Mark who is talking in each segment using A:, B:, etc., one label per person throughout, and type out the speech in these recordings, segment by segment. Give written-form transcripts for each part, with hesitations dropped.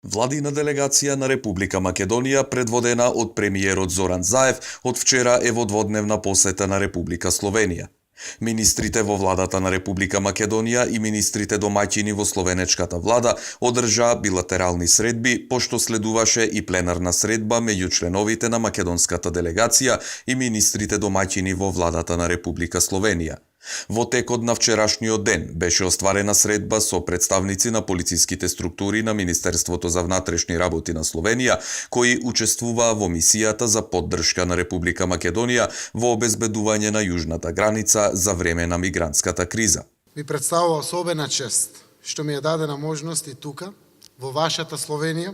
A: Владина делегација на Република Македонија, предводена од премиерот Зоран Заев, од вчера е во дводневна посета на Република Словенија. Министрите во владата на Република Македонија и министрите домаќини во словенечката влада одржаа билатерални средби, пошто следуваше и пленарна средба меѓу членовите на македонската делегација и министрите домаќини во владата на Република Словенија. Во текот на вчерашниот ден беше остварена средба со представници на полициските структури на Министерството за внатрешни работи на Словенија, кои учествуваа во мисијата за поддршка на Република Македонија во обезбедување на јужната граница за време на мигрантската криза.
B: Ми представува особена чест што ми е дадена можност и тука, во вашата Словенија,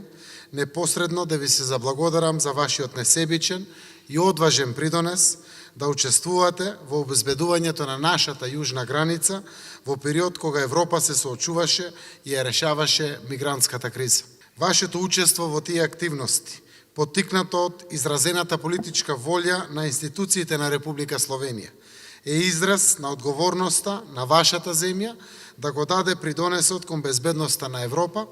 B: непосредно да ви се заблагодарам за вашиот несебичен и одважен придонес да учествувате во обезбедувањето на нашата јужна граница во период кога Европа се соочуваше и ја решаваше мигрантската криза. Вашето учество во тие активности, поттикнато од изразената политичка волја на институциите на Република Словенија, е израз на одговорноста на вашата земја да го даде придонесот кон безбедноста на Европа,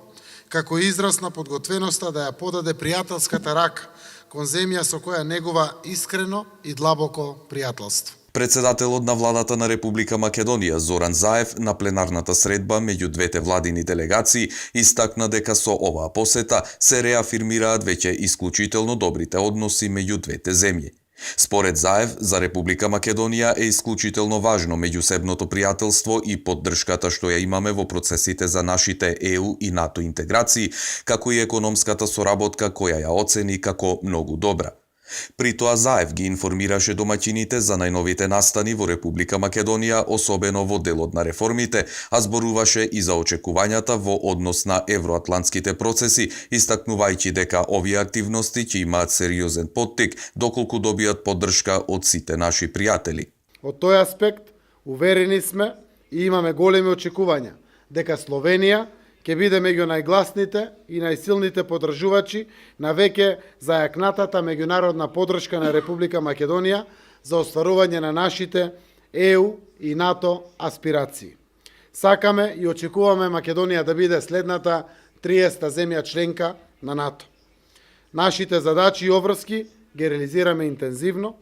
B: како израз на подготвеноста да ја подаде пријателската рака кон земја со која негува искрено и длабоко пријателство.
A: Председателот на владата на Република Македонија Зоран Заев на пленарната средба меѓу двете владини делегации истакна дека со оваа посета се реафирмираат веќе исклучително добрите односи меѓу двете земји. Според Заев, за Република Македонија е исклучително важно меѓусебното пријателство и поддршката што ја имаме во процесите за нашите ЕУ и НАТО интеграции, како и економската соработка која ја оцени како многу добра. При тоа Заев ги информираше домаќините за најновите настани во Република Македонија, особено во делот на реформите, а зборуваше и за очекувањата во однос на евроатлантските процеси, истакнувајќи дека овие активности ќе имаат сериозен поттик доколку добијат поддршка од сите наши пријатели.
B: Од тој аспект, уверени сме и имаме големи очекувања дека Словенија ќе биде меѓу најгласните и најсилните поддржувачи на веќе зајакнатата меѓународна поддршка на Република Македонија за остварување на нашите ЕУ и НАТО аспирации. Сакаме и очекуваме Македонија да биде следната 30-та земја членка на НАТО. Нашите задачи и обврски ги реализираме интензивно.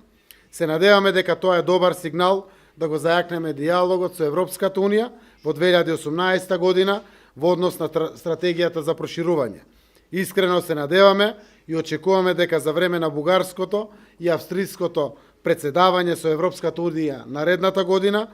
B: Се надеваме дека тоа е добар сигнал да го зајакнеме дијалогот со Европската Унија во 2018 година во однос на стратегијата за проширување. Искрено се надеваме и очекуваме дека за време на бугарското и австриското председавање со Европската Унија наредната година,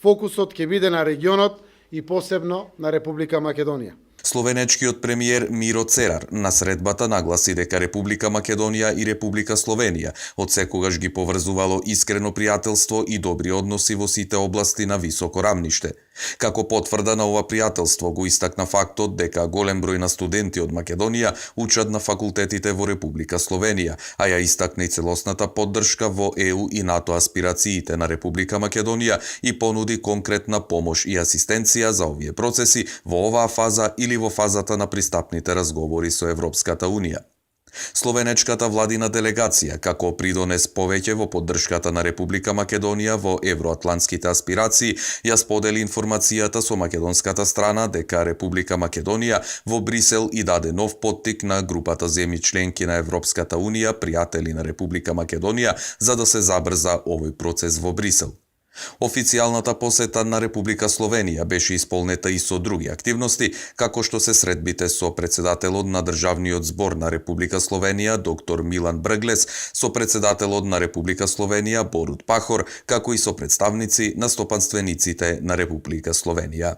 B: фокусот ќе биде на регионот и посебно на Република Македонија.
A: Словенечкиот премиер Миро Церар на средбата нагласи дека Република Македонија и Република Словенија од секогаш ги поврзувало искрено пријателство и добри односи во сите области на високо рамниште. Како потврда на ова пријателство го истакна фактот дека голем број на студенти од Македонија учат на факултетите во Република Словенија, а ја истакна и целосната поддршка во ЕУ и НАТО аспирациите на Република Македонија и понуди конкретна помош и асистенција за овие процеси во оваа фаза или во фазата на пристапните разговори со Европската Унија. Словенечката владина делегација, како придонес повеќе во поддршката на Република Македонија во евроатлантските аспирации, ја сподели информацијата со македонската страна дека Република Македонија во Брисел и даде нов поттик на групата земји членки на Европската Унија, пријатели на Република Македонија, за да се забрза овој процес во Брисел. Официјалната посета на Република Словенија беше исполнета и со други активности, како што се средбите со председателот на Државниот збор на Република Словенија доктор Милан Брглес, со председателот на Република Словенија Борут Пахор, како и со представници на стопанствениците на Република Словенија.